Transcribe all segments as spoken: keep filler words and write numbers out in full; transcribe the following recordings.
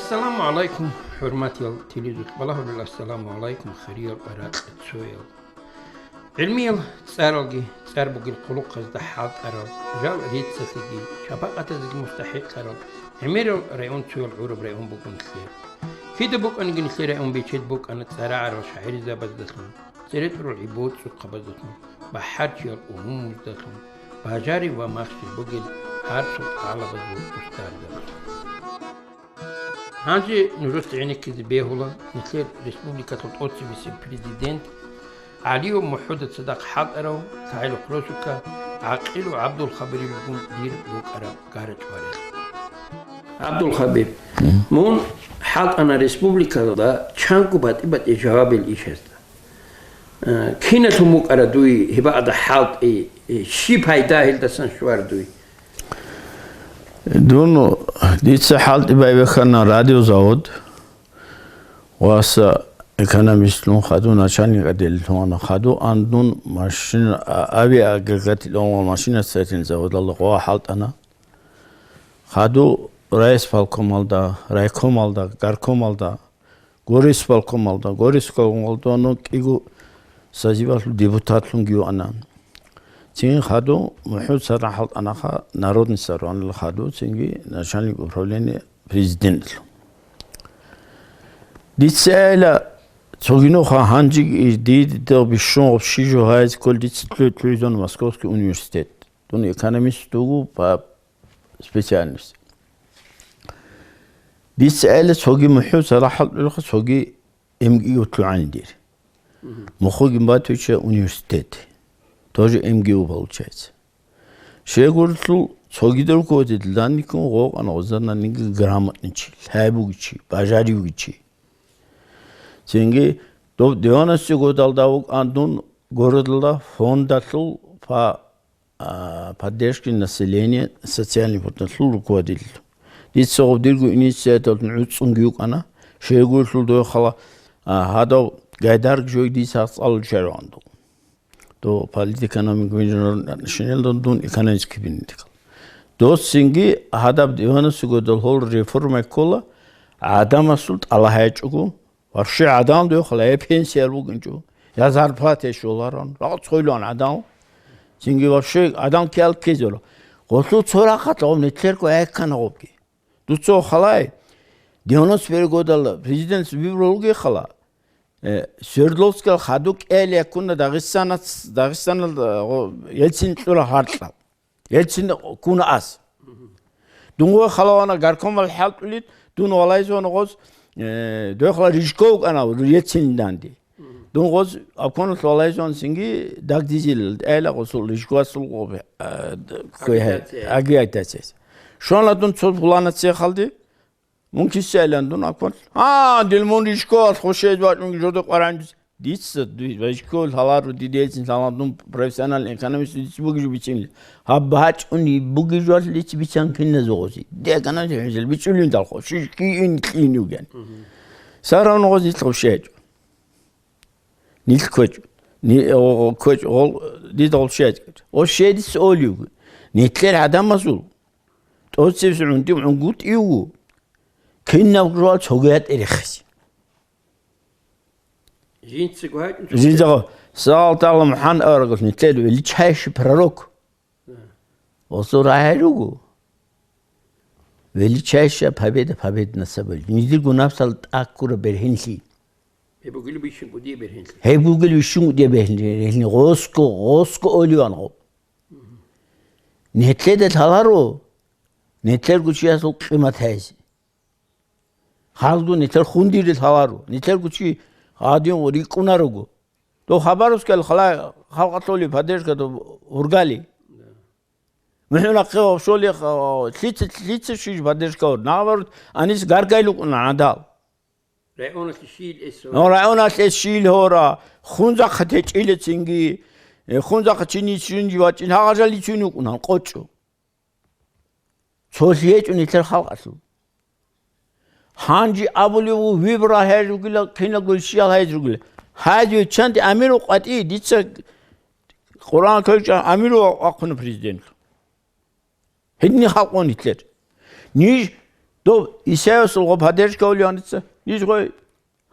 Ассаламу гӀалайкум, хӀурматиял телевизор балагьулел, ассаламу гӀалайкум, хириял ракьцоял. ГӀилмиял цӀаралги, цӀар бугел хъулухъазда хӀалтӀарал, жал риццалъеги, шапакъатазеги мустахӀикълъарал, гӀемерал районцоял гӀураб район буго нилъер. Кида букӀаниги нилъер район бечед букӀана цӀарагӀарал шагӀирзабаздалъун, цере тӀурал гӀибоцӀухъабаздалъун, бахӀарчиял умумуздалъун, бажариб ва махщел бугел гьарцул гӀалабазул устарзабазулъун. Гьанже нужеца гӀенеккизе бегьула нилъер республикалъул тӀоцебесеб президент ГӀалиев МухӀуда цадахъ хӀалтӀарав ЛъагӀел Хъуросукка ГӀакъилов ГӀабдулхабирилгун дир букӀараб гарачӀварел. ГӀабдулхабир, мун хӀалтӀана республикалда чанго батӀи-батӀи жавабил ишазда. Э, киналъун букӀара дуй гьебаада хӀалтӀи, э, щиб пайда гьелдасан щвар дуй? Дун, дица хӀалтӀи байбихьана радиозавод, васа экономистлъун хаду, начальник отделлъун ана хаду, ан дун машина, а-, авиаагрегатилъун машина строительный заводалда къо хӀалтӀана. Хаду райисполкомалда, райкомалда, горкомалда, горисполкомалда, горисполкомалда ну кӀиго созивалъул депутатлъунги вана. Цин хаду МухӀуд цадахъ хӀалтӀанаха, народный сорванлъун хаду, цинги начальник управления президентлъун. Дица айла цогинуха гьанжи дида бищун гъоб щижу гьайз ккол дица лъугьизун Московский университет. Дун экономист вуго по специальности. Дица гӀела цоги МухӀуд цадахъ хӀалтӀулеха, цоги МГУ лъугӀани дир. Мухугин батуча университет. Тоже МГУ получается. Щегуртлъул цогидал руководитель данникун гъокъана гъозананниги грамотный чи, лъай буги чи, бажари буги чи. Цинги дов девяностый годалда вукӀан дун городалда фондалъул по а, поддержки населения социальный фондалъул руководитель. Дица гъов дирго инициативалъун гӀуцӀцӀунги вукӀана, щайгурелъул дой хала, а, гьадав гайдарг жой дица цӀалулчараван дов. Дов политэкономик международный отношениялда дун экономический бинидикал. Дос цинги гьадаб девяностый годал гьол реформа ккола, гӀадамасул тӀалаб гьечӀого, вообще гӀадан дой хала, я пенсиял бугинчӀо, я зарплата щоларан, рагъ цойлан гӀадан. Цинги вообще гӀадан киял ккезула. Гъолъул цо рахъалъ гъоб нилъерго гӀеккана гъобги. Дуца халай, девяносто первый годал президент выбрал вугей хала, э, Свердловскал хаду кӀел яккуна Дагъистанац-, Дагъистанал, э, гъо-, Ельцин кьура гьаркьал. Ельцин ккуна ас. Дун гъой халавана горкомал хӀалтӀулит, дун валайзавана гъоз, э, дой хала Рыжков вукӀана Ельцин данде. Дун гъоз обкомалъ валайзаван цинги дагдизил, тӀайла гъосул Рыжковасул гъоб, э, д-, кой хӀай-, агитация. Агитацияс. Щвана дун цо пуланацияхалде, мун кисайилан дун обкомалъ. А, дил мун Рыжковалъ хушейз вачӀунги жодо къваран. Дица дуй Рыжков лъаларо, дида Ельцин лъаларо, дун профессиональный экономист дица бугижу бицинли. Гьаб бачӀуни бугижуал дица бицан киназа гъози. Де экономист хӀинжал бичӀулин далхо, шиш киин кьин юген. Саравно гъоз нилъ гъушечӀо. Нилъ квечӀо. Ни-, о, о, квечӀо, гъол, дида гъол шечӀо. О, шедис олив. Нилъер гӀадамазул. ТӀоцебесеб гӀунтӀи гӀунгутӀивгу. Кинаб жуал цогиятӀе рехизе. Жинцаго гьачӀун цо Жинцаго, саллаллаху тагӀала МухӀаммад аварагас нилъер величайший пророк. Да. Осо рагӀи руго. Величайшая победа, победа над собой. Нидирго напсал тӀаккура бергьенлъи. Гьеб бугел бищун кӀудия бергьенлъи. Гьеб бугел бищун кӀудия бергьенлъи. Гъосго, гъосго оливан гъоб. Нилъеда лъаларо, нилъерго чиясул къимат гьайзе. Халгу нилъер хундире лъаларо, нилъерго чи гьадин рикӀкӀунарого. Дов хабарускал халай халкъалъули поддержка дов ургали. МухӀун ахъе вообще лъица, лъица щиж поддержка ур. Наоборот, анис гаргайлукъуна гӀадал. Районалъе щийил эсо. Но районалъе щийил гьора, хунзахъа течӀилецинги, э, хунзахъа чини чинги вачӀин, гьагъажал ицун вукӀуна, къочӀо. Цолъи гьечӀо нилъер халкъалъул. Гьанже абулев ву выбора гьез ругила, киналго щиял гьез ругила. Гьез виччанте амиру къватӀи, дица Къуръан кколчӀа амиру вахъуна президентлъун. Гьедин халкъ ван нилъер. Ниж Дов Исаевсул гъоб гьадержкавли гьаница. Ниж гъой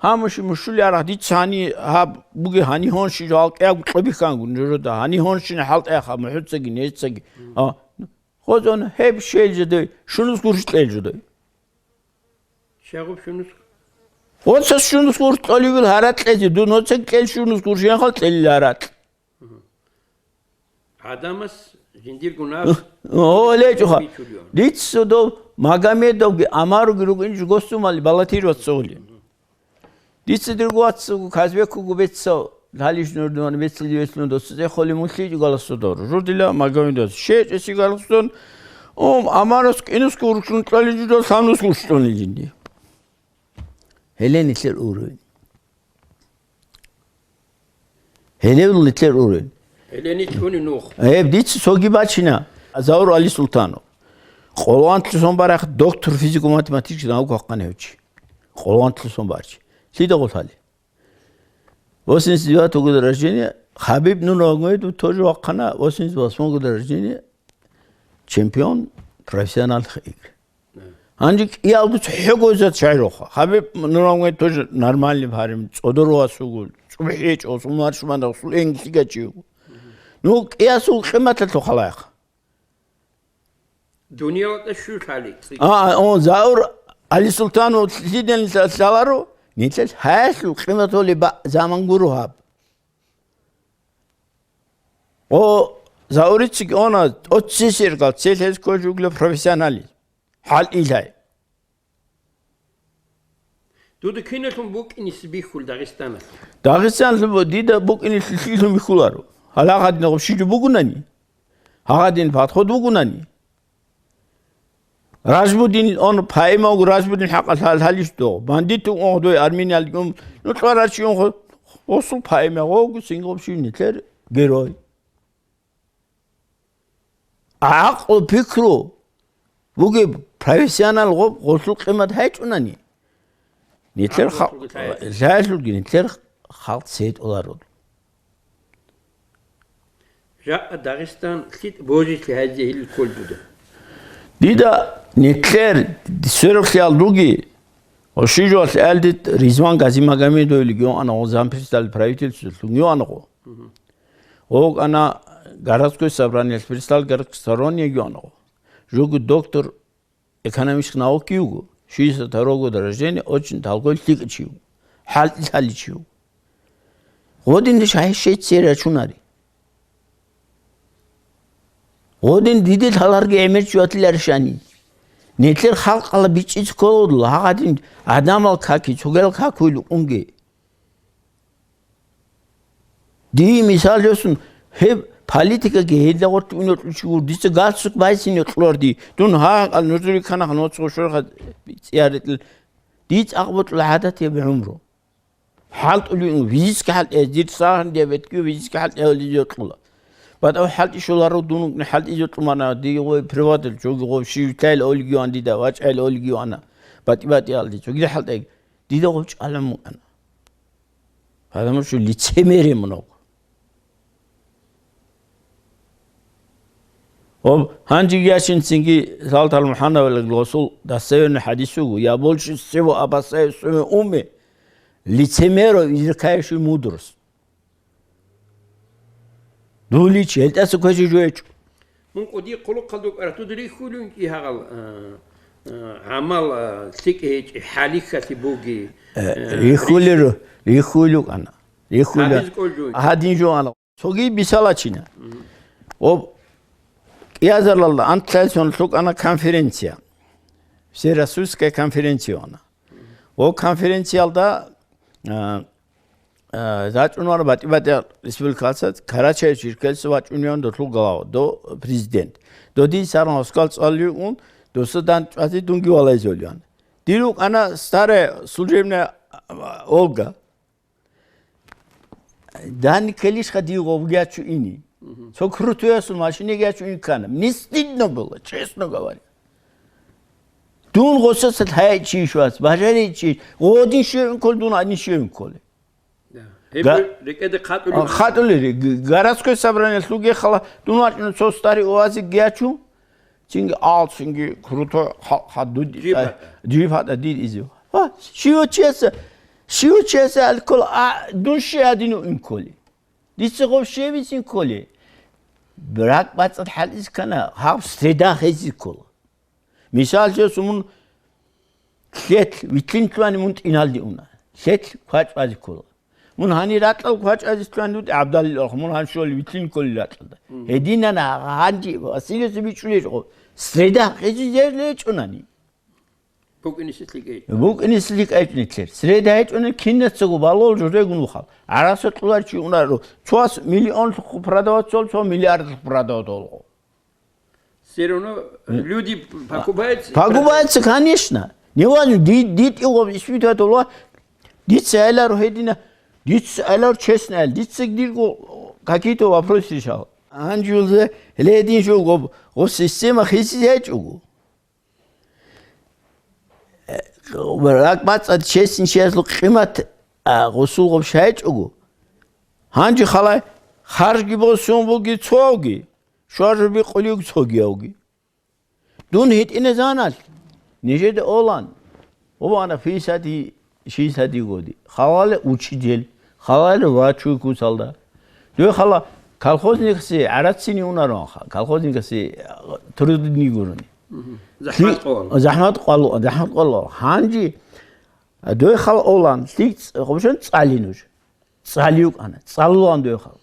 гьамуши мушули арах дица гьани гьаб буги гьани гьонши жал кӀияб кьобихьангун жожода. Гьани гьоншина хӀалтӀаяха мухӀуцаги нецаги. А, хозон гьеб щел жодой, шунус гурш кьел жодой. Щагъуб шунус? Оцас шунус гурш кьоливил гьаракь кьезе, дун оцаг кьел шунус гурш янхал кьелил гьаракь. Гьадамас жиндирго нафс О, лечӀуха. Бичулев. Дица дов Магомедовги Амаруги ругин жугосумали балатир ваццули. Дица дирго ваццугу Казбекугу бецав, лалиш нурдуман бецлиди вецлун доццузе холи мулъи жугаласо дор. Журдила Магомедов. ШечӀеси галасдон, ум, Амарус кӀинуску уршлун кьалин жудал лъамнуску уршлун илинди. Гьеле нилъер уровень. Гьеле нилъер уровень. Гьеле нилъуни нух. Гьеб дица цоги бачина. Заур Али Султанов. Къолгъантлъи сон барах доктор физико-математических наук вахъана гьев чи. Къолгъантлъи сон барчи. Лъида гъулъали? Восемьдесят девятого года рождения. Хабиб Нурмагомедов тоже вахъана восемьдесят восьмого года рождения. Чемпион профессиональных игр. Гьанже кӀиялдуц хӀего зат шагьируха. Хабиб Нурмагомедов тоже нормальный парень, цӀодор васугу, цӀубхӀечӀо, сумаршманав, сул энгилъигачи вуго. Ну, кӀиясул къиматалъул халаях. Дунияла тӀа щуй лъали цӀикӀ? А, а, о, Заур Али Султанов лъиден лъа-, лъаларо, нилъел гьаялъул къиматали ба-, заман гуро гьаб. О, Заурицги она, тӀоцци сергал, целъез кколъугла профессионалист. ХӀал илай. Дуда киналъун букӀиниса бихьул Дагъистаналъ? Дагъистаналъ бу-, дида букӀиниса лъилъун бихьуларо. Гьалагъадинаб щиджу бугунани? Гьагъадин подход бугунани? Ражбудин он поэма уго, Ражбудин хӀакъалъ гьал-, гьалищ догъ. Бандит унгъо дой арминалги ун, ну, кьварачи унгъо, осул поэма гъогу сингъобщи нилъер герой. ГӀакълу-пикру бугеб профессионал гъоб гъолъул къимат гьайчӀунани, нилъер ха-, гӀакълу-пикру гьайчӀун. Лъаялъулги нилъер халкъ цейтӀуларул. Жакъа Дагъистан лъитӀ божизе гьайзе гьелил кколдуда. Дида нилъер сверухъял руги, ошижуал гьалдит Ризван Газимагомедовилги йоана гъо зампредседатель правительстволъун йоана гъо. Гъо вукӀана городской собраниялъ председатель городской собрания йоана гъо. Жугу доктор экономических наук вуго, шестьдесят второго года рождения, очень толковый лъикӀ чи вуго, хӀалтӀи лъали чи вуго. Гъодин деш гьай шейцер рачунари. Гъодин диде лъаларги гӀемер чи ватиларищани. Нилъер халкъала бичӀчӀиц кколодула, гьагъадин гӀадамал каки, цогел какуй лукъунги. Дие мисал жосун, гьеб политикаги гьелда гъоркье ун йокьулчи гур, дица галстук байсин йокьуларди, дун гьагъал нужури канах ноцго шорха цӀияритӀил, дие цӀакъ бокьула гӀадат гьеб гӀумру. ХӀалтӀулин визиски хӀалтӀи, дир сагьан диабетги визиски хӀалтӀи гьавлизе йокьула. БатӀав хӀалтӀи щоларо дун вукӀни хӀалтӀизе йокьумана, дие гъой привател, чоги гъов шивитайил олигиван дида, вачӀайил олигивана, батӀи-батӀиялде, чогида хӀалтӀи. Дида гъов чӀалан мукӀана. Потому что лицемерие много. Об, гьанжеги ящинцинги Салтал МухӀаммадовилаги гъосул достоверный хӀадис вуго: «Я больше всего опасаюсь в своём уме лицемеров, изрекающих мудрость». Дулич, гьелтӀаса квезе жойчӀо. Мун кӀуди хъулухъалда вукӀарат, дуда рихьулин кӀи гьагъал, а, а, гӀамал, а, лъикӀ гьечӀи, хӀалихьалъи буги, Э, а, рихьулел, рихьулев ана. Рихьулев. Гьабиз кӀолжун. Гьадин жо ана. Цоги бисалачина. Мгм. Об кӀиазаралда антлъайсон лъукӀана конференция. Всероссийская конференция ана. О конференциялда, а, А, рачӀунвана батӀи-батӀи республикалъа, Карачаевич Черкесов вачӀуневан долъул глава, до президент. Додин саран оскал цӀалли ун, досда дан чӀвазе дунги валайзе улеван. Дир вукӀана старая служебная, а, Волга. Дани ккелищха див гъовгиячу ини? Мгм. Цо крутуясул машинигиячу ин ккана. Мне стыдно было, честно говоря. Дун гъосаса лъай чи швас, бажари чи, гъодин щевин ккол, дун адин щевин кколе. Да. Га-, Гьеб рекӀеде хъатӀулев. А, хъатӀулери, г-, городской собраниялъул гехала, дун вачӀуна цо старый уазик гиячу, Цинги ал, цинги крутой халкъ гьадуд-, Жиб гьатӀа. Жиб гьатӀа дир изив. Ва, щив чияса, щив чияса алккол, а, дун щай гьадинав инкколи? Дица гъов щевицин кколи? РакӀ бацӀцӀад хӀалтӀизе ккана, гьаб среда гьезие ккола. Мисаллъи, мун лъелъ вилълъин лъугьани мун тӀиналде уна. Лъелъ квачӀ базе ккола. Мун гьанир ракьал квачӀ базе лъугьани дуда гӀабдалил орхъ, мун гьаншоли вилълъин кколел ракьалда. Мгм. Гьединана гьанже Василица бичӀчӀулей гъо, среда гьезие лечӀунани. БукӀиниса лъикӀай. БукӀиниса лъикӀай гьечӀо нилъер. Среда гьечӀони кинацаго балол журегун вухал. ГӀараца кьулар чи унаро. Цо миллионлъухъ продавать цол, цо миллиардлъухъ продавать олгъо. Все равно люди покупаются. Покупаются, конечно. Неважно, ди-, ди-, тӀигъоб испытывать олгъо. Дица гӀеларо гьедина. Дица гӀеларо честно гӀел. Дица дирго какие-то вопросы решал. Анжулзе ледин жо гоб, гъо система хисиз гьечӀого. Ракъ бацӀцӀад чесин чиясул къимат, а, гъусул гъоб шайчӀого. Гьанже халай харжги босун буги цоги, шваржуби къулиуг цогиявги. Дун гьитӀине заналъ, нижеда олан, ва ана писади, шисади годи. Халале учитель, халале врачуй кусалда. Дуе хала колхозникасе гӀараццини унаронха, колхозникасе, а, трудни гурони. Мгм. ЗахӀмат къо. ЗахӀмат къвалу, захӀмат къвалу. Гьанжи, а, дуе хала олан, лъикӀ, хобшан цӀали нуж. ЦӀали юкӀана, цӀалулан дуе хала.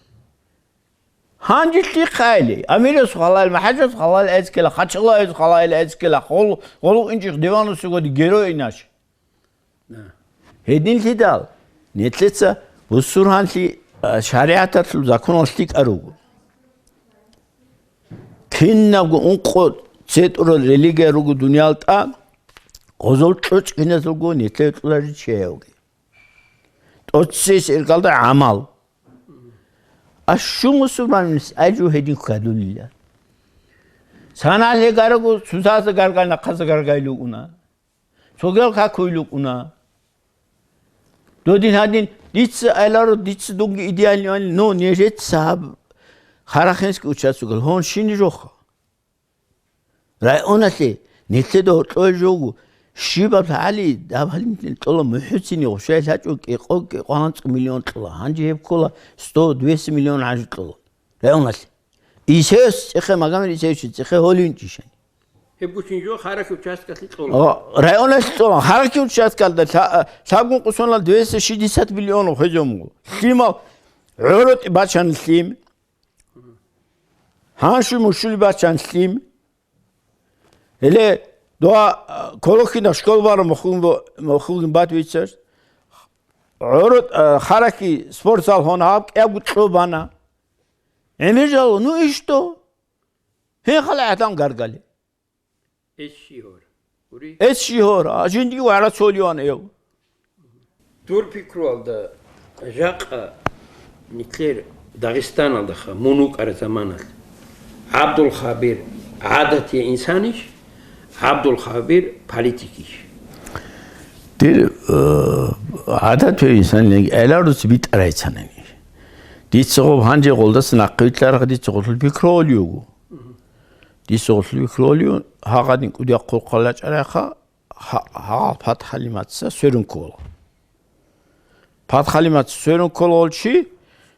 Гьанжи лъихъайли, Амирас халал, МахӀажас халал эцкела, Хачалаевс халал эцкела, хол, гъолу инчих диванусугоди герой инаш. Да. Гьединлъидал, нилъеца бусургьанлъи, а, шаригӀаталъул законалъ лъикӀа руго. Кинабго ункъо цетӀурал религия руго дуниял тӀа, гъозол чӀочӀ киназулго нилъее кьоларичи чеявги. ТӀоцесеб иргалда гӀамал. Аш щун мусулманас гӀайжу гьедин хьадулила. Санал гьегарагу цузаза гаргай нахъаза гаргай лугуна. Цогел какуй лугуна. Додин гьадин, дица айларо, дица дунги идеальный вани, но нежеца гьаб харахинский участок, гьон шини жоха. Районалъе нилъеда гьоркьое жогу, щибаб гьали, даб гьалимтин кьола мухӀуцин гъушай лъачӀо кӀикъо, кӀикъо анцӀ миллион кьола. Гьанже гьеб ккола сто, двести миллион гьанже кьола. Районалъе. Исес цӀехе, Магомед Исесович цӀехе гьолин чӀишани. Гьеб гучин жо харахъи участкалъе кьола. О, районалъе кьола, харахъи участкалда лъа-, лъабгун къусунал двести шестьдесят миллион хвеземгу. Лъимал гӀоротӀи бачан лъим. Гьаншу мушули бачан лъим. Гьеле дуа, а, Колохина школ бару мухугин бо-, мухугин бат вицар. ГӀурут, а, харахъи спортзал гьона гьаб кӀиябго кьо бана. ГӀемер жал, ну ишто? Гье хала гӀадан гаргали. Эс шигьор. Ури? Эс шигьор, а жиндиги вара цолиан эв. Дур пикруялда, жакъа нилъер Дагъистаналдаха мун вукӀараб заманалъ ГӀабдулхабир гӀадатияв инсанищ, ГӀабдулхабир политикищ? Дир, э, гӀадатияв инсан леги, гӀеларус битӀарайцанани. Дица гъоб гьанже гъолдаса нахъвилълъарах дица гъолъул пикрули вуго. Дица гъолъул пикрули вуго, гьагъадин кӀудияхъ хъулхъалачӀарайха, гьа-, гьагъал ПатхӀалиматца сверун ккола. ПатхӀалиматца сверун ккола гъол чи,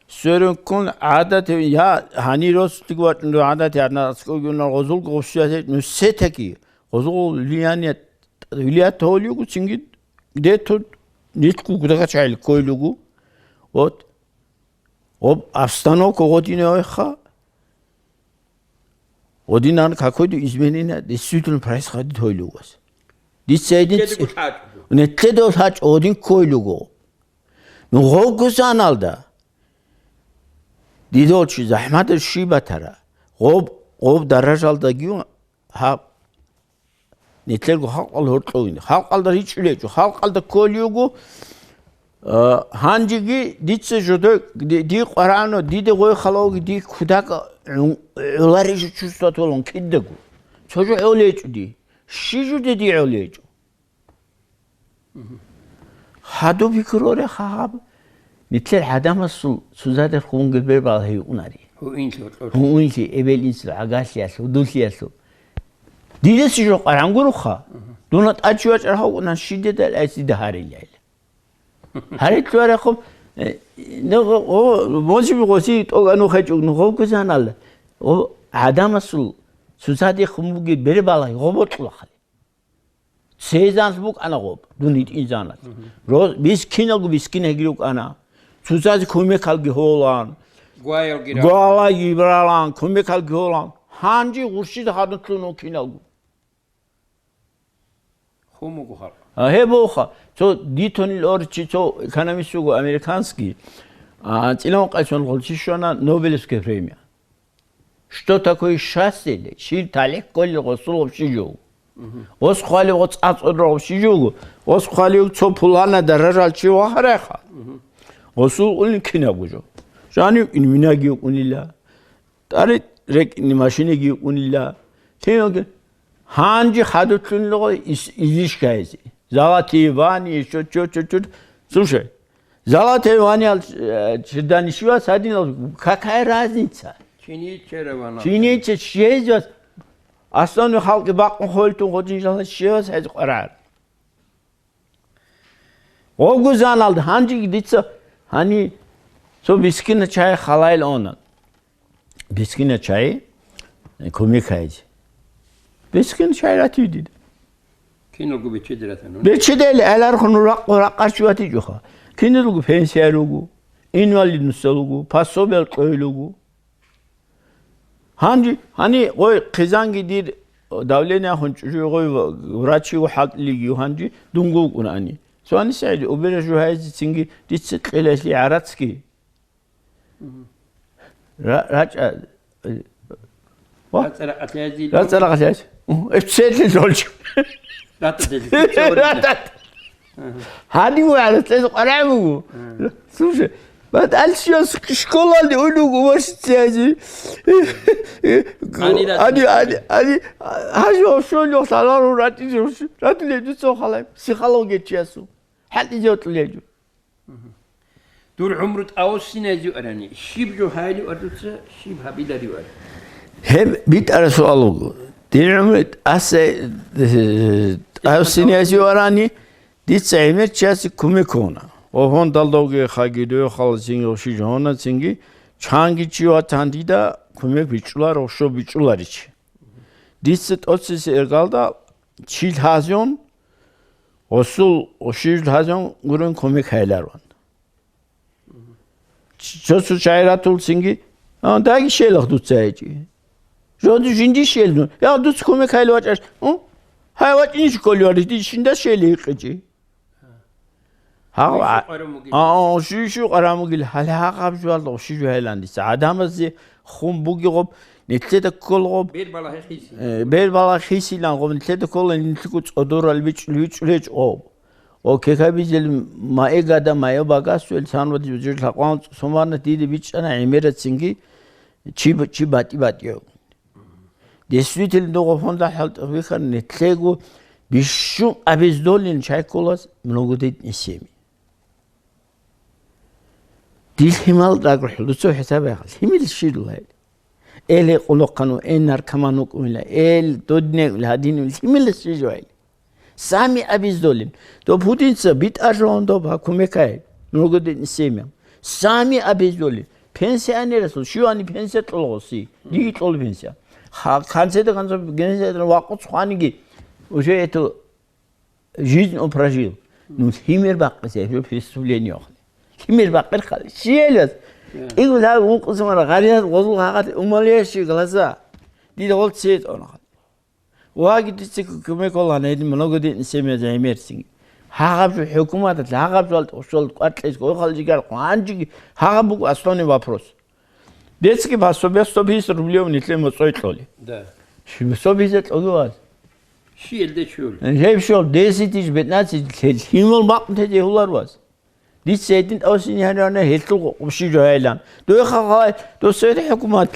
сверун ккун гӀадатив, я гьанир росулъги вачӀун гӀадатив, гьанна аскӀовги унал гъозул гъосиятет, ну, сетаки, гъозул влияние, влият гьолиугу цинги дету нилъгу гудагачагӀил ккойлугу. Вот. Гъоб обстановка гъодинавайха, гъодинан какой-то изменение действительно происходит гьойлугас. Дица гьедин Нилъеда ц-, гьачӀо. Нилъеда гьачӀо гьодин ккойлуго. Ну, гъобго заналда. Дидол чи захӀматаб щиб батара? Гъоб, гъоб даражалдагиюн гьаб. Нилъерго халкъал гьоркьовин. Халкъалда ричӀчӀулечӀо. Халкъалда кколиуго, а, гьанжеги дица жодой, ди-, ди къварагӀано, дида гъой халавги ди кудаг гӀун-, гӀоларижу чувствовать волун кидаго. Цо жо гӀолечӀо ди. Щи жо ди гӀолечӀо? Гьадуб пикруре хагьаб. Нилъер гӀадамасул цузадер хунги бербал гьейунари. Гьуинлъи гьоркьор. Гьуинлъи, эбел-инсул, гӀагалъиялъул, дулъиялъул. Дида си жо къаргӀан гуроха. Дуна тӀад чи вачӀарав вукӀунан, щидеда гьайсида гьарилайла. Гьариллъуарахъуб, э, ну, о, о, может быть, гъоси тӀолану хечӀугну гъовгузанал, о, гӀадамасул цоцадехун бугеб бербала гъо бокьулахъали. Цезанлъ букӀана гъоб, дун гьитӀинзанал. Ро-, бискиналго бискин гьегил рукӀана. Цоцазе кумекалги гьолан. Гваялги ралан. Гвалаги ралан, кумекалги гьолан. Гьанже гъурщида гьадутлъун киналго. Хумуго халкъ. А, гьеб буха. Цо Дитонил орчи, цо экономист вуго американский. А, цӀилан къайсон гъолчи щвана Нобелевская премия. Что такое счастье? Шир талихӀ кколел гъосул гъоб щи жо. Гъос хъвалев гъоц ацӀорал гъоб щи жо. Гъос хъвалев цо пулана даражал чи вахарайха. Гъосул улин кинабго жо. Жанив ин минаги юкӀунила. ТӀари рекӀни машинаги юкӀунила. Лъималги гьанже хадутлъунилгъо ис-, изишкайзе. Золотые ванны, ещё чё-чё-чё. Слушай, золотые ванны ал, э, чирдани щивас гьадинал, какая разница? Чиничера ванна. Чиниче чезвас. Аслану халкъи бакъун хойлтун гъодин жала чевас хӀез къарар. Гъогузаналда гьанжеги дица гьани цо бискина чай халайил она. Бискина чай, э, кумек гьайзе. Бискина чай ратиди. Киналго бечеде ратану. Бечедели гӀелархун ракъ-, ракъарчи ватичӀоха. Киналго пенсия руго, инвалидностал руго, пособиял кьойил руго. Гьанже, гьани, гъой, хъизанги дир давление ахун чӀужуй гъой ва-, врачи ва хӀалтӀилиги гьанже дунго вукӀунани. Цони сагӀиди, убера жугьаизецинги дица кьелалъи гӀарацги. Мгм. Ра-, рачӀа, э, ва? РацӀа-ракъалъязи. РацӀа-ракъалъязи. Мгм. Эпцелли долчи. РатӀа дели. Ратат. Гьанив гӀарацӀазе къваригӀун буго. Слушай, батӀалъиялъ школалде уйнуго вашициязи. Гьанира ани, ани, ани, гьажо шойло лъаларо ратизе, ратулеб дуца халай, психология чиясу. ХӀалтӀизе отӀулеб жо. Дур гӀумру тӀавуссинайзе арани, щиб жо гьайли ва дуца, щиб гьабилари ва? Гьеб битӀара суал вуго. Дир гӀумру тӀаса, э, тӀавуссинайзе арани, дица гӀемер чиясе кумек гьуна. Ва гьондалдавги хаги дуе халасинги гъуши жагьуна цинги, чанги чи ватан дида кумек бичӀчӀулар, гъушо бичӀчӀуларичи. Дица тӀоцесе эргалда чи лъазун, гъусул гъуши лъазун гурун кумек гьайларван. Цо-цо чагӀи ратул цинги, а, даги щелах дуца гьечӀи. Жо ду жинди щел дун. Я, дуца кумек гьайла вачӀаш, у? Гьай вачӀинищ кколеварищ, диж шинда щели гьикъичӀи. Гьав, Щуй а, къарамугил? А, а, щуй, щуй къарамугил, гьале гьагъаб жугьалда гъуши жугьайлан дица. ГӀадамазде хун буги гъоб, нилъеда ккол гъоб. Бер балагье хиси. Э, бер балагье хисилан гъоб, нилъеда ккола, нилъго цӀодорал бичӀчӀул, бичӀчӀул гьечӀ гъоб. О, кекабизел маигада, маё багасуэл, сан ва диб жил хакъван сумарна диде бичӀчӀана гӀемерацинги чи б-, чи батӀи-батӀияв. Действительно, дов фонда хӀалтӀи вихьарни, нилъего бищун обездоленный чай кколас многодетные семьи. Дил лъимал рагрухӀел, дуцав хӀисаб яхъа, лъимил щирулайил. Эл гьекъулухъан ва эн наркоман вукӀунила, эл додинегӀули гьадинул лъимил щижуайил. Сами обездолен. Доб гьудинца битӀар жаван доб гьа кумекай, многодетный семьям. Сами обездолен. Пенсионерасул, щивани пенсия кьола гъоси, диги кьола пенсия. Ха-, ханцеда ханцо пенсия вакъуц хваниги, уже эту жизнь он прожил. Ну, лъимер бакъиса, это преступление охли. Лъимер бакъир хали. Щиелас. Я. Игу ла вукъусмара, гъариял гъозул гьагъат умалиящие глаза. Дида гъол цвет он хали. Ваги дица кумек валана, эди много дин семья займерсин. Гьагъаб жо хӀукуматалъ, гьагъаб жо алт-, шол кӀваркьес, гохал жигар, хъванжиги, гьагъаб буго основный вопрос. Детский пособие сто пятьдесят рублей нилъе моцӀой кьоли. Да. Щиб сто пятьдесят кьоги ваз? Щиелде чул. Гьеб щол, десять тысяч, пятнадцать тысяч, лъимал бакъ те дегьулар ваз. Дица гьедин тӀасин гьарана гьелъул къо-, къубщи жо гьайлан. Дой хахалай, досере хӀукумат,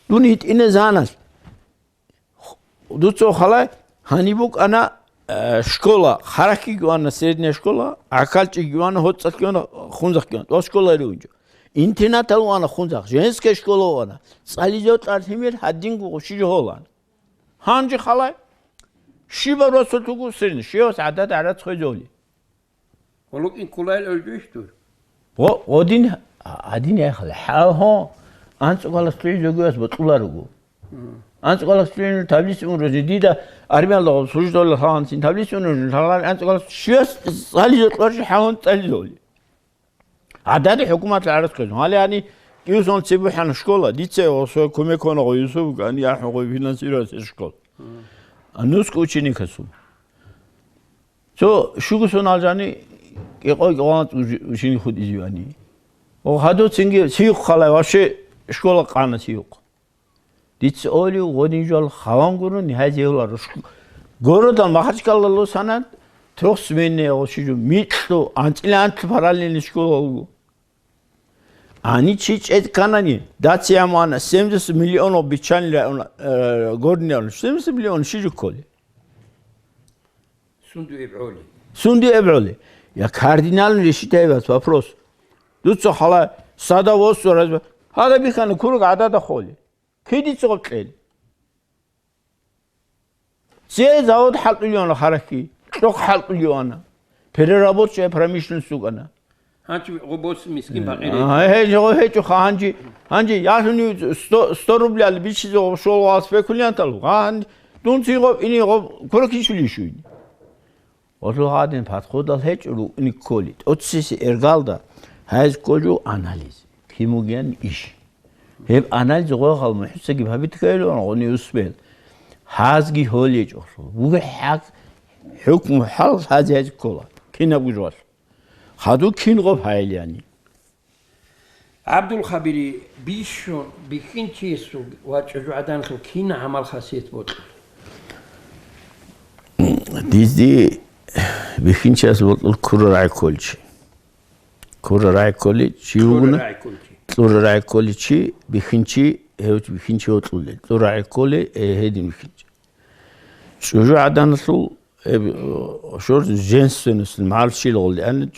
дун гьитӀине занас. Дуца халай, гьаниб букӀана, э, школа, харахъиги вана средняя школа, гӀакалчӀиги вана, гьоцӀалъги вана, хунзахъги вана. Ва школа ригьунчӀо. Интернатал вана хунзахъ, женская школа вана. ЦӀализе кьар лъимер гьадинго гъуши жо гьолан. Гьанже халай, Щибаб росулъ вуго сирин, щивас гӀадада гӀарац хвезоли. Гъолукин кулайл олжуш дур? Гъо-, гъодин гьадин яхъала. Гьа, гьо, анцӀукалас лъугӀизогияс бокьуларуго. Мгм. АнцӀукалас лъугӀин таблица унружи, дида армиялда гъоб служдола лъалгьанцин таблица унружи, лъалгьан анцӀукалас щивас цӀализо кьоржи хӀалун цӀализоли. ГӀадада хӀукуматла гӀарац хвезун. Гьале гьани кӀиусон цебухӀана школа, дица гъосо кумек ккона гъо Юсуф, гьани ахӀун гъо финансировать школа. Мгм. А нуск ученикасул. Цо щугусон алжани кӀикъой-кӀикъоялда уж-, ужин хутӀизивани. Ва гьадуцинги сиюх халай вообще школа къана сиюх. Дица олев гъодин жал хаван гурун, гьазиявлар. Шк-, городал Махачкалало санат трёхсменная гъошижу микьу анцӀила анцӀ параллельный школа уго. Ани чи чӀед канани, даци ямана семьдесят миллионов биччанила, э, гординал, семьдесят миллион шижу коли. Сунду эбгӀоли? Сунду эбгӀоли? Я кардинально решить гьайбас вопрос. Дуца хала сада восу разба. Гьада бихана кураг гӀадада холи. Кидица гъоб кьел? Цей завод хӀалтӀулевана харахьи, кьохъ хӀалтӀулевана. Переработчая промышленность вукӀана. Гьанчи гъо босси мискин пакъир. А, гьечӀо, гъо гьечӀо, ха, гьанчи, гьанчи, ялъуни сто, сто рубляли бичизе гъо шол вал спекулянтал. Гъа, гьанчи, дун цин гъо, ини гъо, кура кичули шуйни. Гъолъу гьадин подходал гьечӀо рукӀни кколи. ТӀоцеси эргалда гьайз кколчӀо анализ. Кимугиян иш. Гьеб анализ гъо гъал мухӀсагиб гьабитгайилан гъони усбел. Гьазги гьолечӀолъул. Бугеб хӀакъ, хӀукму хӀал гьази гьайз ккола. Кинаб гужвалъ. Хаду кин гъоб гьайилани. ГӀабдулхабири, бищун бихьинчиясул ва чӀужугӀаданлъул кин гӀамал-хасият бокьула? Дизде бихьинчияс бокьула ккура рагӀи кколчи. Ккура рагӀи кколи чи вугуна? КьурарагӀи кколчи. Кьура рагӀи кколи чи, бихьинчи, гьев бихьинчи вокьулел. Кьура рагӀи кколи, э, гьедин бихьинчи. ЧӀужугӀаданалъул, э, шор женственностьил магӀаршил гъолли, ани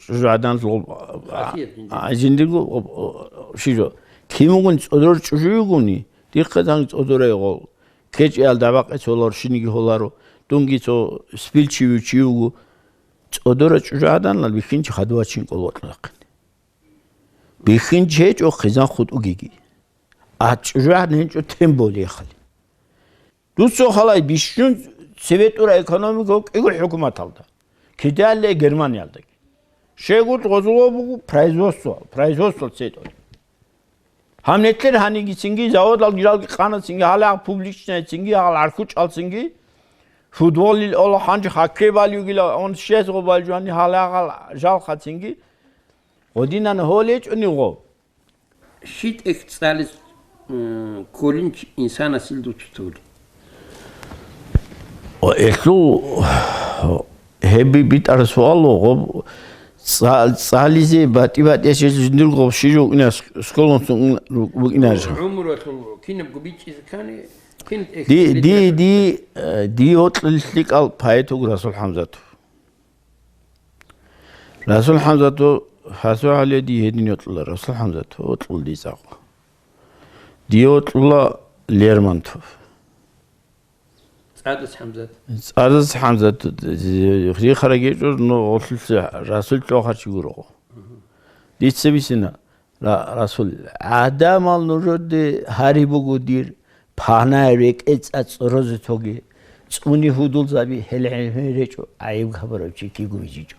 чӀужугӀаданалъул гъоб-, а, Хасият жиндир. А, жиндирго гъоб-, о, шижо. Кимугун цӀодор чӀужуюгуни, дихъа дан цӀодорай гъол. КечӀиялда бакъи цолар шиниги гьоларо, дунги цо спилчивичи вуго. ЦӀодора чӀужугӀаданал бихьинчи хадувачин кӀолокьахъин. Бихьинчи гьечӀо хъизан хутӀугиги. А чӀужугӀадан гьечӀо тем более хали. Дуца халай бищун цебетӀура экономика кӀиго хӀукуматалда. Кидалле Германиялдаги. Щегут гъозуло буго производство, производство цетӀун. Гьам нетлъер гьанигицинги, заводал гиралги къанацинги, гьале гьал публичнайцинги, гьал гӀархучӀалцинги, футболил ола ханжи хоккей балиугила, он щес гъо балжуани гьале гьал жалхацинги, гъодинан гьолечӀуни гъо. ШитӀехь цӀализ, м, кколин инсанасил дуцутули. О, элъул гьеб битӀараб суал гъоб цӀа-, цӀализе батӀи-батӀияб жиндирго гъоб щижо вукӀина с-, сколон сун вукӀинарищ? ГӀумру кинабго бичӀчӀизе ккани, кин Ди, ди, ди, э, ди гьоркьил лъикӀал поэт вуго Расул ХӀамзатов. Расул ХӀамзатов, Расул ГӀали ди гьедин йокьула, Расул ХӀамзатов йокьул ди цӀакъ. Ди йокьула Лермонтов. ЦӀадас ХӀамзат. ЦӀадас ХӀамзат, рихарагечӀур, ну, гъолъулъе Расул лъохарчи гурого. Дица бисина, Ра-, Расул, гӀадамал нужеде гьари буго дир, панай рекӀецӀа цӀорозе тоге, цӀуни гьудулзаби гьел гӀемер речӀо, гӀайиб гьабурав чи киго вижичӀо.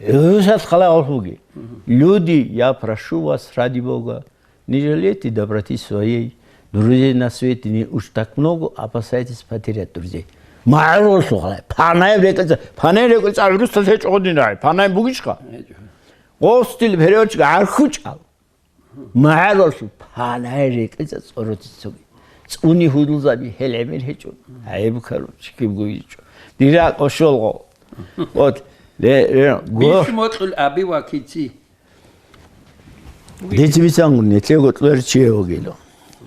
ГӀусал халай гъолъуги. Люди, я прошу вас, ради Бога, не жалейте доброты своей, друзей на свете не уж так много, опасайтесь потерять друзей. МагӀарулъухъ халай, панай рекӀецӀа, панай рекӀецӀа гӀурусал гьечӀо гъодин рагӀи, панай бугищха? Гъостил переводчик гӀархучӀал. МагӀарулъухъ панай рекӀецӀа цӀороцицаги. ЦӀуни гьудулзаби гьел гӀемер гьечӀо, гӀайиб ккару, чикибго гьечӀо. Дира кӀошолгъо. Вот, ле-, ле-, го- Бищ мокьул аби ва кици. Дица бицангун, нилъего кьуэр чие вугило.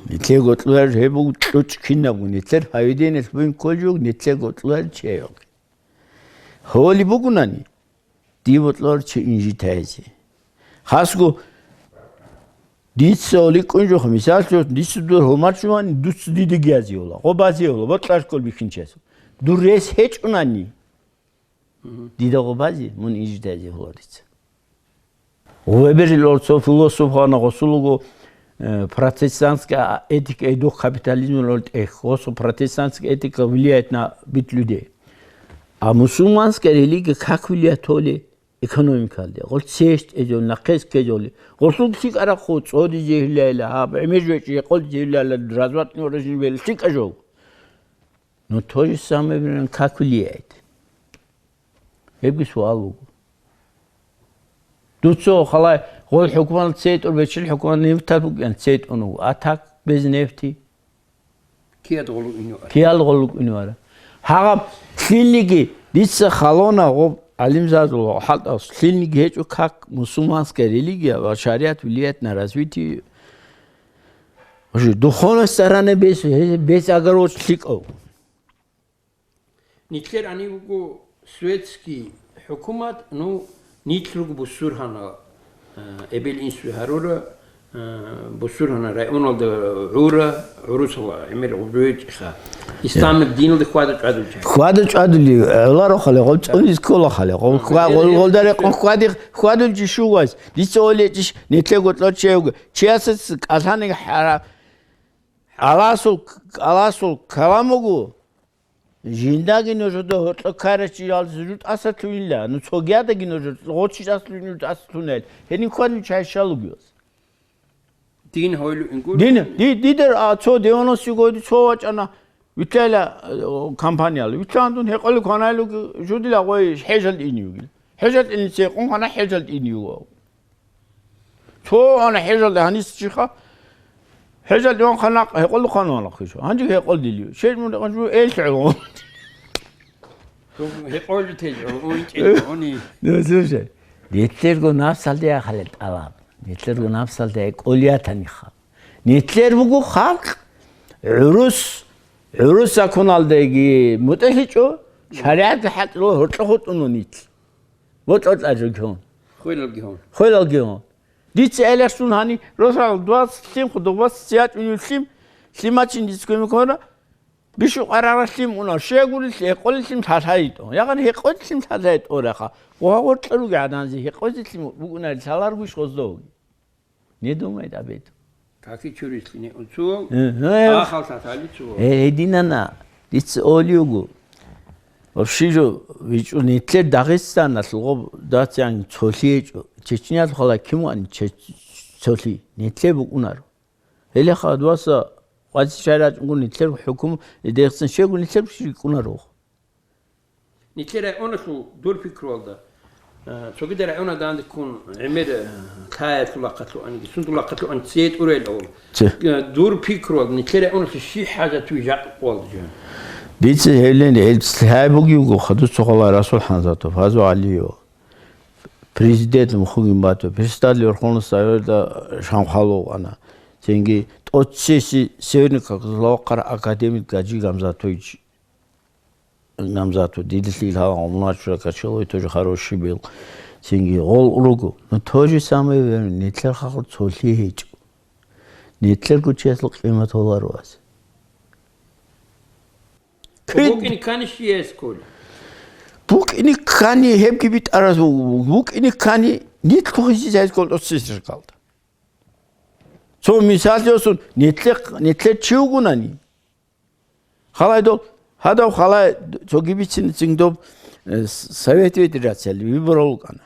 Нилъего кьуэр гьеб буго кьучӀ кинабго, нилъер поведениялъ бугин кколжуг, нилъего кьуэр чие вугило. Гьоли бугунани, диб бокьулар чи инжитайзе. Хасго дица оликӀун жо, мисаллъун, дица дур гьумачӀумани, дуца дидаги язиула, гъо базиула, бокьарккол бихьинчиясул. Дур рес гьечӀунани, дида гъо базе, мун инжитазе гьула дица. Веберил цо философ гьана гъосул руго, э, протестантская этика и дух капитализма лъолеб тӀехь. Гъосул протестантская этика влияет на быт людей. А мусульманская религия как влияет, то ли экономикалде? Гъол цест эзол, нахъес кезоли. Гъолъул лъикӀарахъу цӀоди жегьилайла, гьаб гӀемер жвечӀи гъол жегьилайла, развратный уровень вел лъикӀа жо. Но то же самое время как влияет? Гьебги суал буго. Дуца халай гъол хӀукумат цетӀур бечил хӀукумат нефть букӀин цетӀун вуго. А так без нефти? Кияд гъолу инуара. Киял гъолу инуара. Гьагъаб лъилниги дица халона гъоб гӀалимзазул хӀалтӀас лъилниги гьечӀо как мусульманская религия ва шариат влияет на развитие. Уже духовной стороны без, без огород лъикӀав. Нилъер гьанив вуго светский хӀукумат, ну, нилъ руго бусургьана, э, эбел-инсуе гьарура, э, бусургьана районалда гӀура, гӀурусала гӀемер гъубжугьечӀиха. Исламил диналда хьвада чӀвадулча. Хьвада чӀвадули, гӀоларо хале, гъол цӀуниз ккола хале, гъол хьва-, гъол, гъолда рекъон хьвади, хьвадулчи щугъайс. Дица олечӀищ, нилъего кьочевго. Чиясац кӀалъани хӀара-, аласул, аласул калам буго. Жиндаги нужеда гьоркьо ккарачи жалдаса жутӀаса лъугьинла, ну, цогидаги нужеда гъочи час лъугьин жутӀаса лъугьинел. Гьениб хьвадин чай щалугиялс. Дин гьойлу ингур? Дин, ди-, дидер, а, цо девяносто году цо вачӀана, витлъайла, э, компанияла. Витлъан дун гьекъолеб кванайлуги жудила гъой хӀежалда иневги. ХӀежалда инице гьекъун хана хӀежалда иневги. Цо ана хӀежалда гьанис чиха. ХӀежалда ван хана гьекъолда хана вана хиша. Гьанже гьекъолдилио. Шел мун гьанже эл гӀелгъун. Гьекъолда тел гӀун чӀел гӀуни. Ну, слушай, нилъерго напсалде ахалел тӀалаб. Нилъерго напсалде кӀолиятаниха. Нилъер буго халкъ, гӀурус, гӀурус законалдеги мутӀигӀлъичӀо, шаригӀатги хӀалтӀулев гьоркьо хутӀуна нилъ. Бокьоркьа жугьун. Хвелалги гьун. Хвелалги гьун. Дица гӀеларсун гьани, росал двадцать лъим, худугъбас цӀиячӀунив лъим, лъимачин дица кумек гьора, бищу къарара лъим уна, щегури гьекъоли лъим лъалъайитӀун. Ягъан гьекъоли лъим лъалъайитӀун раха. Гъогъор кьуруги гӀаданзи, гьекъози лъим букӀунари лъаларгуш гъоздовги. Не думает об этом. Как и чуришлъине уцул, Э, э. Ахал татали цул. Э, гьединана, дица олиугу. Вообще жо, вичӀун нилъер Дагъистаналъул гъоб дацӀян цолъи гьечӀо. Чечнялъул хала кимуан чеч-, цолъи? Нилъер букӀунаро. Гьелеха дуаса къватӀи чай рачӀунгун нилъер хӀукум, дехцин щегун нилъер рикӀунаро. Нилъер районалъул дур пикруялда, э, цогидал районал дандеккун гӀемер, э, лъаялъул ахъалъуаниги, сундул ахъалъуан цее тӀурел авал. Цее. Э, дур пикруялда, нилъер районалъе щиб хӀажат вижакъ къвалда жан? Дица гьелин, гьел лъай бугевго, хадур цо хала Расул ХӀанзатов, Фазу ГӀалиев, президент Мухугин Бату, председатель Верховного Совета Шамхалов ана, цинги тӀоцеси Северный Кавказалъул вахъар академик Гаджи Гамзатович. Гамзату, дидилъи лъала гъомлачура качалой тоже хороший был. Цинги гъол руго. Но то же самое время нилъер халкъ цолъи гьечӀо. Нилъерго чиясул къимат гьоларо ас. Кин- БукӀин ккани щияс кколи? БукӀин ккани гьебги битӀарас, букӀин ккани нилъго хисизайс ккол тӀоцесиркалда. Цо мисаллъиосун, нилъер, нилъер чи вугунани? Халай дол, гьадав халай цоги бицин цин доб, э, с-, Совет Федерацияли выборал вукӀана.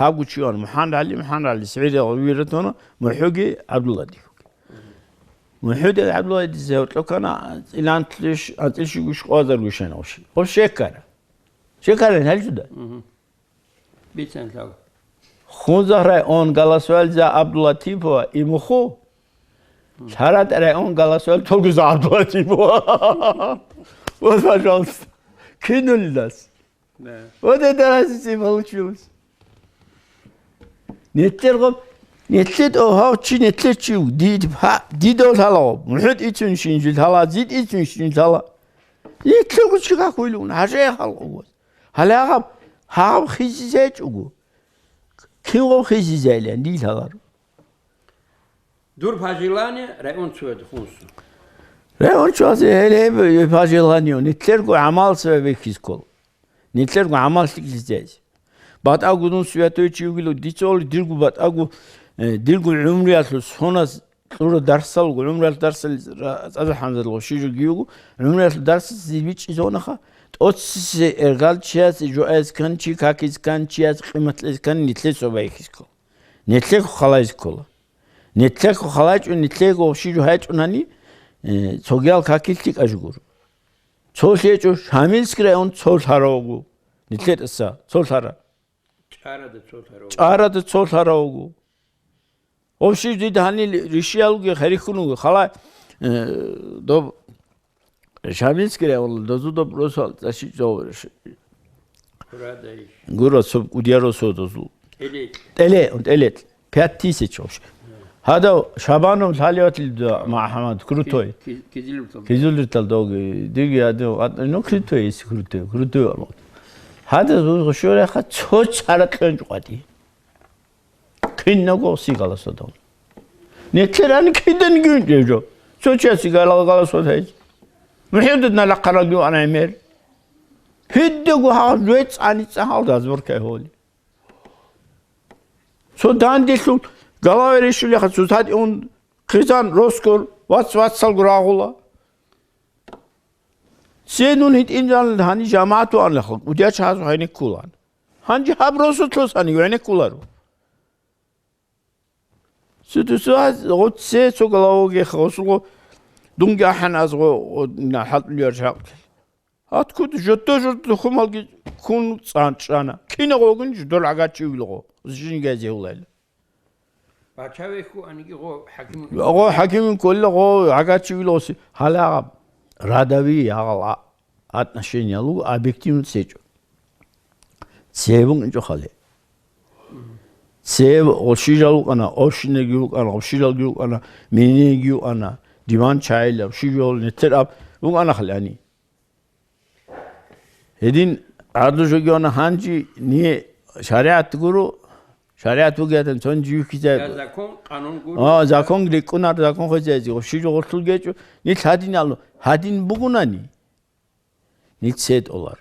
Лъабгу чи ван, МухӀаммад ГӀали, МухӀаммад ГӀали, СигӀидал виратуна, МухӀуги ГӀабдулла дихуги. МухӀуди ГӀабдулла дизе гьоркьо ккана, цӀилантлъиш, анцӀил щугу школазар гушана гъущи. Гъо щекара. Щекара, гьал жуда? Мгм. Бицен лъала. Хунзахъ район голосовали за Абдулатипова и МухӀу. Лъарад район голосовали только за Абдулатипова. Вот, пожалуйста. Кинулилас. Да. Вот это разница и получилось. Нилъер гъоб, нилъер гъоб гьав чи, нилъер чи, ди-, ди-, ха-, дидал гьала гъоб. МухӀуд ицун шинжил гьала, зид ицун шинжил гьала. Нилъего чи гьахъуйлун, гьажая халкъ гъос. Гьале гьаб, гьаб хизизечӀого. Кин гъов хизизайилан дилъаларо? Дур пожелание район цояда хунсун. Регьун чӀвазе гьел гьеб пожелание, нилъерго гӀамал цебе бихьиз ккола. Нилъерго гӀамал лъикӀлъизейзе. БатӀаго дун святой чи вугилан, дица оли дирго батӀаго, э, дирго гӀумруялъул соназ кьура дарсалго, гӀумруялъ дарсал ра-, цӀадахӀанзалго щижуги вуго, гӀумруялъ дарсалъ зибичӀизавунаха, тӀоцесе эргал чиясе, жояз ккан чи, какиз ккан чияс къиматлъиз ккан нилъе цо байхьиз ккола. Нилъего халайз ккола. Нилъего халайчӀун, нилъего щижу гьайчӀунани, э, цогиял какил лъикӀа жугур. Цо лъечӀо Шамилский район цо лъаравго. Нилъе тӀаса цо лъара. ЧӀарада цо лъаравго. ЧӀарада цо лъаравго. Общий дида гьанил ришиялги херихьун вуго. Хала, э, доб Шамилский район, дозу доб росал, защитить зо-, ш-, Курадай. Гуро, соб кӀудияро содозу. ТӀелетӀ. ТӀеле-, ТӀелетӀ. Пять тысяч вообще. Гьадав Шабанов лъалеватил да, МахӀаммад, крутой. Ки-, ки-, Кизилюртал. Кизилюртал доги, диги гьадав, а, ну, крутой, если крутой, крутой. Гьадав зу-, зу-, шуреха цо чара кьенчӀ къватӀи. Кинабго сигала содон. Нилъерани кидан гинчӀеб жо. Цо чиясе гала-, гала содайз. МухӀидудна лахъарал гивана гӀемер. Гьиддаго гьал жвецӀани цӀа гьалда азбуркай гьоли. Цо данделъул галаве рещулеха, цо тадиун хъизан роскор, вац-вацалго рагъула. Цинун гьитӀинал гьани жамагӀат ваанлъа, кӀудияч гьазухъ гьенеккулан. Гьанже гьаб росулъосани гьенеккуларо. Цо-, цо-, цо-, гъо-, це цо головогеха, гъосулго дунги ахӀан аз гъо-, гъо-, на хӀалтӀулев жакъ. Откуда жодо-жодо хумалги ккун цӀан чӀана. Кинаб гъогин жо дол гӀагачи вилгъо, жингазе гьулайла. Пача вехьу аниги гъо хӀакимун. Гъо хӀакимун кколила, гъо гӀагачи вилгъо си-, гьале гьаб. Радави гьагъал а-, отношение луго, объективно цечӀо. Цебун инчӀо хали. Цеб гъошижал вукӀана, общинаги вукӀана, гъошижалги вукӀана, миниги вукӀана, диван чайилаб, шижол нетер аб вукӀана хали ани. Гьедин гӀадлу жогивана гьанжи, не шаригӀат гуро, шаригӀат бугеятан цон живихьизай. Я закон, къанун гуро. А, закон рикӀкӀунар, закон хвезайзи. Гъошижо гъорлъул гечӀо, нил гьадин алу, гьадин бугунани. Нилъ цед олар.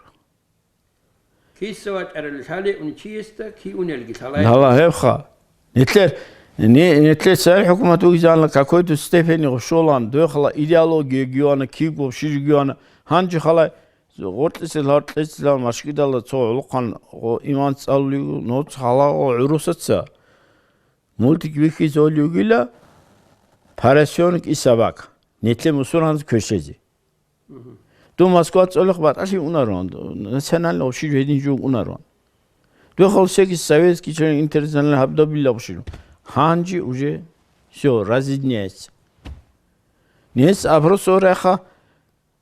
Киса вачӀарал лъале ун чиясда ки унелги лъалай. Лала гьебха. Нилъер, ни-, нилъер царай хӀукумат угизанла какой-то степени гъушолан, дохла идеология гивана, кибго шиж гивана, гьанжи халай, гъоркьисел гьоркьисел машгидала цо гӀулухъан гъо иман цӀалулиго, ноц халагъо гӀурусаца. Мультик вихьизе олиугила, поросёнок и собака. Нилъер мусульманаз квешезе. Дун Москва цӀолихъ батӀалъи унарон, национальный общий жо гьедин жо унарон. Духал всякий советский член интернациональный гьабдабилла общий жо. Гьанжи уже всё, разъединяется. Нес опрос оряха,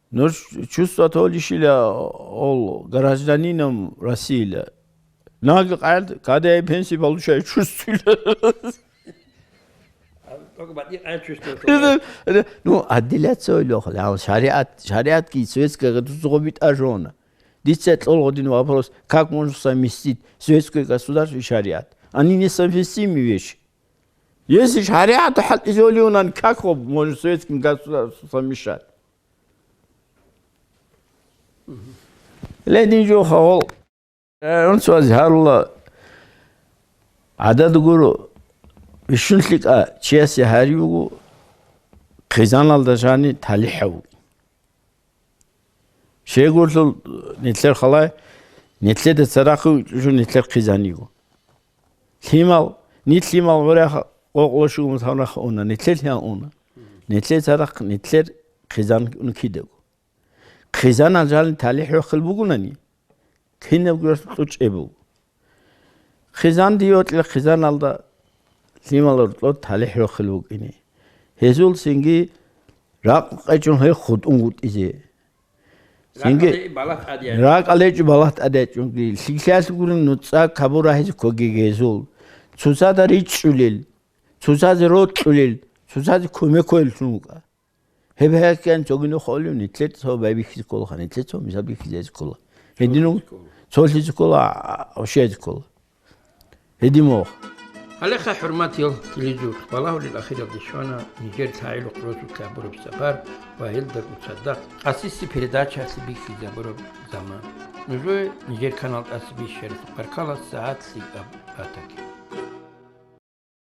ну, чувство толищила ол гражданином России. Наги къайд, когда я пенсии получаю, чувствую. Только батӀи къайд чувствую. Ну, отделяться ойлохъ, а шариат, шариатги светская государство битӀа жона. Дица кьолгъодин вопрос, как можно совместить светское государство и шариат? Они несовместимые вещи. Если шариат хӀалтӀизолиунан, как можно светским государством совмещать? Ледин жо хавал. Э, унцваз гьарула гӀадад гуро, бищун лъикӀа чиясе гьаривгу, хъизаналда жани талихӀав. Щегурлъул нилъер халай, нилъеда царахъи учӀужу нилъер хъизаниго. Лъимал, нилъ лъимал гъоряха къокълъошугун царахъ уна, нилъер лъимал уна. Нилъер царахъ, нилъер хъизан кидаго. Хъизанал жани талихӀ вехил бугунани, кинабго кьучӀеб буго. Хъизан дие вокьила хъизаналда лъимал рокьо талихӀ вехил вукӀине. Гьезул цинги ракъ къечӀун гьел хутӀун гутӀизе. Цинги ракӀалде балагь тӀаде ячӀун. РакӀалде чӀу балагь тӀаде ячӀунги, лъикӀлъиялъ гурин нуцӀа кабур рагьизе ккоги гьезул. Цоцазда ричӀчӀулел, цоцазе рокьулел, цоцазе кумек кколеллъун вукӀа. Гьеб гьекъан цогидаб холев, нилъер цо байбихьизе кколаха, нилъер цо мисал бихьизезе ккола. Гьедин цолъизе ккола, а, ошизе ккола. Гьедин мух. Гьалеха, хӀурматиял телевизоралъухъ балагьулел, ахиралде щвана нижер лъагӀел рокъоб росулъ гьабураб сапар ва гьелдаго цадахъ къасиси передачаялъе бихьизабураб заман. Нужее нижер канал тӀаса бищарасда баркала, сагӀат лъикӀаб батаги.